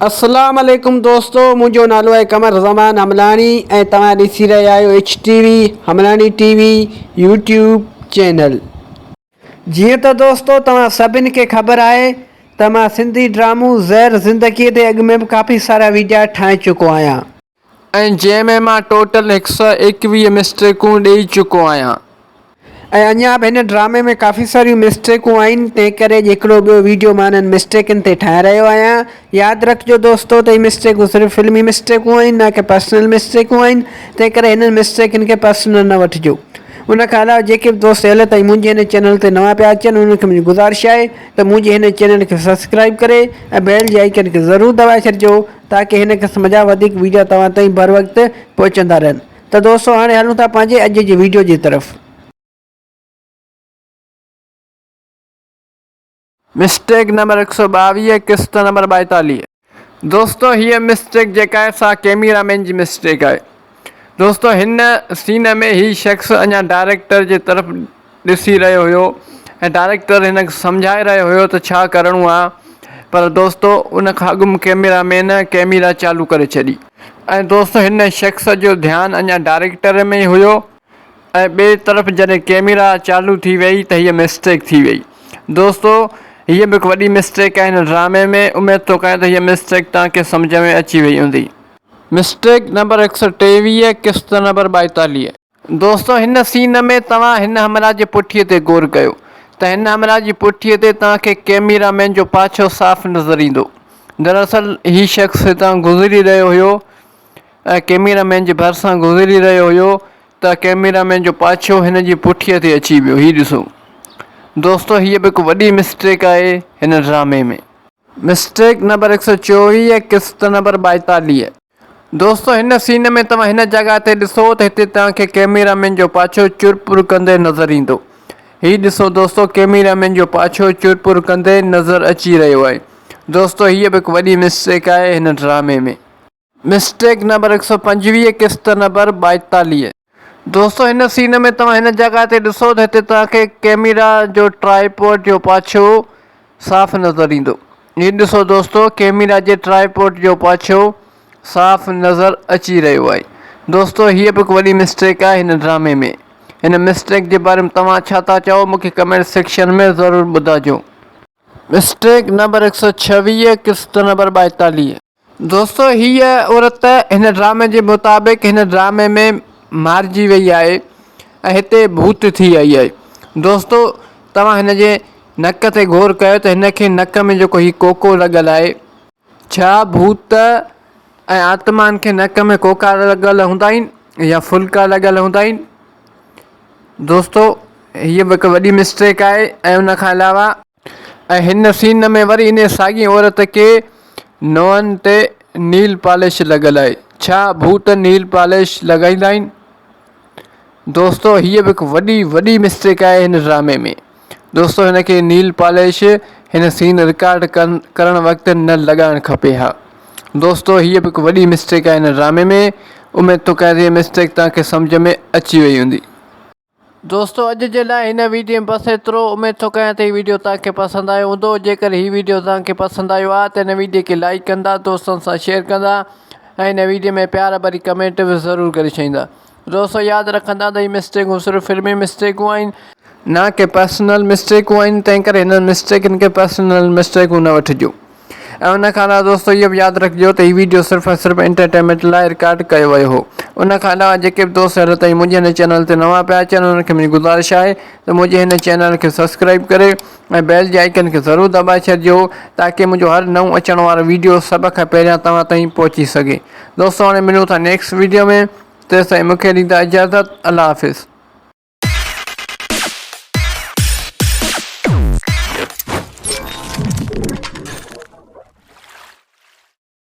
اسلام عليڪم دوستو منهنجو نالو آهي قمر زمان حملاڻي ۽ توهان ڏسي رهيا آهيو H T V Hamlani T V YouTube channel. جيئن ته دوستو توهان سڀن کي خبر آهي ته مان سنڌي ڊرامو زهر زندگي تي اڳ ۾ به ڪافي سارا ويڊيا ٺاهي چڪو آهيان. ۽ جنهن ۾ مان ٽوٽل هڪ سئو ايڪويهه مسٽيڪون ڏئي چڪو آهيان. ۽ اڃا به هن ڊرامي ۾ ڪافي ساريون مسٽيڪون آهن تنهن ڪري اڄ هڪڙو ٻيو ويڊيو مان انهن مسٽيڪن تي ٺاهي رهيو آهيان. ياد رکجو دوستو ته هي مسٽيڪون صرف فلمي مسٽيڪون آهن نه ڪي پرسنل مسٽيڪون آهن تنهن ڪري هنن مسٽيڪن کي پرسنل نه وٺجو. ان کان علاوه جيڪي به دوست هيل تائين منهنجي هن چينل تي نوان پيا اچن انهن کي منهنجي گذارش آهي ته منهنجي هن چينل کي سبسڪرائيب ڪري ۽ بيل جي آئيڪن کي ضرور دٻائي ڇڏجو تاڪه هن قسم جا وڌيڪ ويڊيا توهان تائين بروقت پهچندا رهن ته دوستو هاڻي هلون ٿا پنهنجي اڄ جي ويڊيو جي طرف. مسٽيڪ نمبر 122 قسط نمبر 42. دوستو هيء مسٽيڪ جيڪا آهي سا ڪيميرا مين جي مسٽيڪ آهي دوستو هن سين ۾ هي شخص اڃا ڊائريڪٽر جي طرف ڏسي رهيو هيو ۽ ڊائريڪٽر هن کي سمجهائي رهيو هيو ته ڇا ڪرڻو آ پر دوستو ان کان اڳ ۾ ڪيميرا مين ڪيميرا چالو ڪري ڇڏي ۽ دوستو هن شخص جو ڌيان اڃا ڊائريڪٽر ۾ ئي هيو ۽ ٻئي طرف جڏهن ڪيميرا چالو ٿي وئي ته هيء مسٽيڪ ٿي وئي دوستو هيء به هڪ وڏي مسٽيڪ آهي هن ڊرامي ۾ اميد ٿو ڪيان ته هيء مسٽيڪ توهان کي سمجهه ۾ اچي وئي هوندي. مسٽيڪ نمبر 123 قسط نمبر 42. دوستو هن سين ۾ توهان هن همراهه جي پٺيء تي غور ڪيو ته هن همراهه جي پٺيء تي توهان کي ڪيميرا مين جو پاڇو صاف نظر ايندو. دراصل هي شخص هتان گذري رهيو هيو ۽ ڪيميرا مين جي ڀرسان گذري رهيو هيو ته ڪيميرا مين جو پاڇو هن جي پٺيء تي اچي ويو. هي ڏسو دوستو هيء به هڪ وڏي مسٽيڪ آهي هن ڊرامي ۾. مسٽيڪ نمبر 124 قسط نمبر 42. دوستو هن سين ۾ توهان هن جڳهه تي ڏسو ته هتي توهان کي ڪيميرا مين جو پاڇو چرپر ڪندي نظر ايندو. هي ڏسو دوستو ڪيميرا مين جو پاڇو چرپر ڪندي نظر اچي رهيو آهي. دوستو هيء به هڪ وڏي مسٽيڪ آهي هن ڊرامي ۾. مسٽيڪ نمبر 125 قسط نمبر 42. دوستو هن سين ۾ توهان هن جڳهه تي ڏسو ته هتي توهان کي ڪيميرا جو ٽرائيپوڊ جو پاڇو صاف نظر ايندو. هي ڏسو دوستو ڪيميرا جي ٽرائيپوڊ جو پاڇو صاف نظر اچي رهيو آهي. دوستو هيء به هڪ وڏي مسٽيڪ آهي هن ڊرامي ۾. هن مسٽيڪ جي باري ۾ توهان ڇا ٿا چئو مون کي ڪمينٽ سيڪشن ۾ ضرور ٻڌاجو. مسٽيڪ نمبر 126 قسط نمبر 42. دوستو هيء عورت هن ڊرامي جي مطابق هن ڊرامي ۾ مارجي وئي آهي ۽ هتي ڀوت ٿي آئي آهي. دوستو توهان هن جي نڪ تي غور ڪيو ته هن کي نڪ ۾ جيڪو هي ڪوڪو لڳل آهي. ڇا ڀوت ۽ آتمائن کي نڪ ۾ ڪوڪا لڳل هوندا آهن يا ڦلڪا لڳل هوندا آهن؟ دوستو هيء به هڪ وڏي مسٽيڪ آهي ۽ ان کان علاوه. ۽ هن سين ۾ وري انهيء ساڳي عورت کي نونهن تي نيل پالش لڳل آهي. ڇا ڀوت نيل پالش لڳائيندا آهن؟ دوستو هيء به هڪ وڏي وڏي مسٽيڪ آهي هن ڊرامي ۾. دوستو هن کي نيل پالش هن سين رڪارڊ ڪرڻ وقت نه لڳائڻ کپي ها. دوستو هيء به هڪ وڏي مسٽيڪ آهي هن ڊرامي ۾. اميد ٿو ڪيان ته هيء مسٽيڪ توهان کي سمجهه ۾ اچي وئي هوندي. دوستو اڄ جي لاء هن ويڊيو ۾ بس ايترو اميد ٿو ڪيان ته هي ويڊيو توهان کي پسند آيو هوندو جيڪڏهن هي ويڊيو توهان کي پسند آيو آهي ته هن ويڊيو کي لائيڪ ڪندا دوستن سان شيئر ڪندا ۽ هن ويڊيو ۾ پيار ڀري ڪمينٽ به ضرور ڪري ڇڏيندا دوستو ياد رکندا ته هي مسٽيڪون صرف فلمي مسٽيڪون آهن نه ڪي پرسنل مسٽيڪون آهن تنهن ڪري هنن مسٽيڪن کي پرسنل مسٽيڪون نه وٺجو ۽ ان کان علاوه دوستو اهو به ياد رکجو ته هي ويڊيو صرف ۽ صرف انٽرٽينمينٽ لاء رڪارڊ ڪيو ويو هو. ان کان علاوه جيڪي به دوست هيل تائين منهنجي هن چينل تي نوان پيا اچن انهن کي منهنجي گذارش آهي ته منهنجي هن چينل کي سبسڪرائيب ڪري ۽ بيل جي آئيڪن کي ضرور دٻائي ڇڏجو تاڪه منهنجو هر نئون اچڻ وارو ويڊيو سڀ کان پهريان توهان تائين پهچي سگهي. دوستو هاڻي ملون ٿا نيڪسٽ ويڊيو ۾ تيستائين مونکي ڏيندا اجازت الله حافظ.